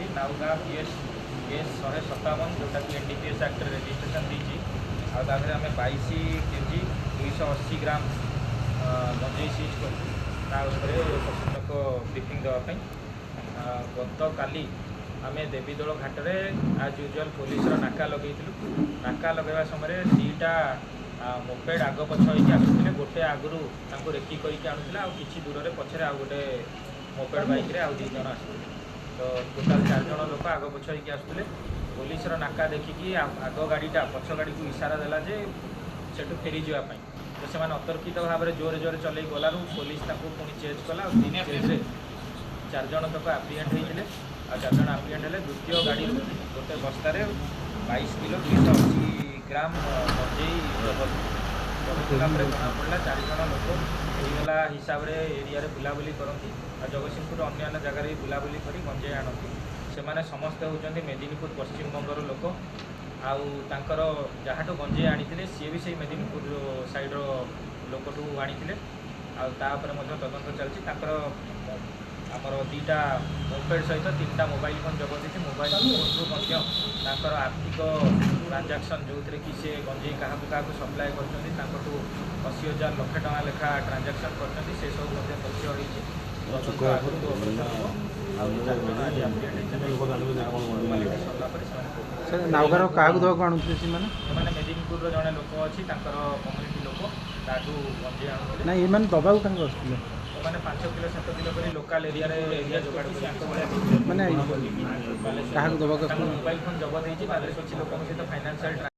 ହେଇଛି Naugaon PS S 157, ଯେଉଁଟାକି NDPS ଆକ୍ଟରେ registration ଦେଇଛି। ଆଉ ତା ଦେହରେ ଆମେ 22 କେଜି 280 ଗ୍ରାମ ଗଞ୍ଜେଇ ସିଜ୍ କରିଛୁ। ତା ଉପରେ ପ୍ରଶିକ୍ଷକ ବ୍ରିଫିଂ ଦେବା ପାଇଁ। ଗତକାଲି ଆମେ ଦେବୀଦୋଳ ଘାଟରେ ଆଜ୍ ୟୁଜୁଆଲ୍ ପୋଲିସର ନାକା ଲଗେଇଥିଲୁ। ନାକା ଲଗାଇବା ସମୟରେ ଦୁଇଟା ମୋପେଡ଼ ଆଗ ପଛ ହେଇକି ଆସୁଥିଲେ। ଗୋଟେ ଆଗରୁ ତାଙ୍କୁ ରେକି କରିକି ଆଣୁଥିଲା ଆଉ କିଛି ଦୂରରେ ପଛରେ ଆଉ ଗୋଟେ ମୋପେଡ଼ ବାଇକ୍ରେ ଆଉ ଦୁଇ ଜଣ ଆସୁଥିଲେ। ତ ଟୋଟାଲ୍ ଚାରି ଜଣ ଲୋକ ଆଗ ପଛ ହେଇକି ଆସୁଥିଲେ। ପୋଲିସର ନାକା ଦେଖିକି ଆଗ ଗାଡ଼ିଟା ପଛ ଗାଡ଼ିକୁ ଇସାରା ଦେଲା ଯେ ସେଠୁ ଫେରିଯିବା ପାଇଁ। ତ ସେମାନେ ଅତର୍କିତ ଭାବରେ ଜୋରେ ଜୋରେ ଚଲେଇ ଗଲାରୁ ପୋଲିସ ତାଙ୍କୁ ପୁଣି ଚେଜ୍ କଲା। ଆଉ ତିନି ଚେଜ୍ରେ ଚାରି ଜଣ ତକ ଆପ୍ରିହେଣ୍ଡ ହେଇଥିଲେ। ଆଉ ଚାରି ଜଣ ଆପ୍ରିହେଣ୍ଡ ହେଲେ, ଦ୍ୱିତୀୟ ଗାଡ଼ିରୁ ଗୋଟେ ବସ୍ତାରେ 22 କିଲୋ 280 ଗ୍ରାମ ଗଞ୍ଜେଇ ଜବତ। ଜବତ କଲା ପରେ ଜଣାପଡ଼ିଲା, ଚାରି ଜଣ ଲୋକ ହେଇଗଲା ହିସାବରେ ଏରିଆରେ ବୁଲାବୁଲି କରନ୍ତି ଆଉ ଜଗତସିଂହପୁର ଅନ୍ୟାନ୍ୟ ଜାଗାରେ ବି ବୁଲାବୁଲି କରି ଗଞ୍ଜେଇ ଆଣନ୍ତି। ସେମାନେ ସମସ୍ତେ ହେଉଛନ୍ତି ମେଦିନୀପୁର, ପଶ୍ଚିମବଙ୍ଗର ଲୋକ। ଆଉ ତାଙ୍କର ଯାହାଠୁ ଗଞ୍ଜେଇ ଆଣିଥିଲେ, ସିଏ ବି ସେଇ ମେଦିନୀପୁର ସାଇଡ଼ର ଲୋକଠୁ ଆଣିଥିଲେ। ଆଉ ତା ଉପରେ ମଧ୍ୟ ତଦନ୍ତ ଚାଲିଛି। ତାଙ୍କର ଆମର ଦୁଇଟା ମୋପେଡ଼ ସହିତ ତିନିଟା ମୋବାଇଲ ଫୋନ୍ ଜବତ ହେଇଛି। ମୋବାଇଲ ଫୋନ୍ରୁ ମଧ୍ୟ ତାଙ୍କର ଆର୍ଥିକ ଟ୍ରାଞ୍ଜାକ୍ସନ୍, ଯେଉଁଥିରେ କି ସେ ଗଞ୍ଜେଇ କାହାକୁ କାହାକୁ ସପ୍ଲାଏ କରୁଛନ୍ତି, ତାଙ୍କଠୁ 80,000, ଲକ୍ଷେ ଟଙ୍କା ଲେଖା ଟ୍ରାଞ୍ଜାକ୍ସନ୍ କରିଛନ୍ତି, ସେସବୁ ମଧ୍ୟ ତଥ୍ୟ ହେଇଛି। ତଦନ୍ତ ଆଗକୁ ଅଗ୍ରସର ହେବ। ଆଉ ଏ ଚାରି ଜଣ ଆଜି ଆପ୍ରିହେଣ୍ଡ ହେଇଛନ୍ତି। ଆଉ ଫର୍ମାଲିଟି ସରିଲା ପରେ ସେମାନେ ସାର୍, ନାଉଗାଁର କାହାକୁ ଦେବାକୁ ଆଣୁଥିଲେ ସେମାନେ? ସେମାନେ ମେଦିନୀପୁରର ଜଣେ ଲୋକ ଅଛି, ତାଙ୍କର କମ୍ୟୁନିଟି ଲୋକ, ତାଠୁ ଗଞ୍ଜେଇ ଆଣୁଥିଲେ। ନାଇଁ, ଏମାନେ ଦେବାକୁ କାହାକୁ ଆସୁଥିଲେ? ସେମାନେ 5 କିଲୋ, 7 କିଲୋ କରି ଲୋକାଲ ଏରିଆରେ ଏରିଆ ଯୋଗାଡ଼ କରି ଆଙ୍କ ଭଳିଆ ମାନେ କାହାକୁ ଦେବାକୁ ତାଙ୍କ ଆସୁଥିଲେ? ମୋବାଇଲ ଫୋନ୍ ଜବତ ହେଇଛି। ତା ଦେହରେ କିଛି ଲୋକଙ୍କ ସହିତ ଫାଇନାନ୍ସିଆଲ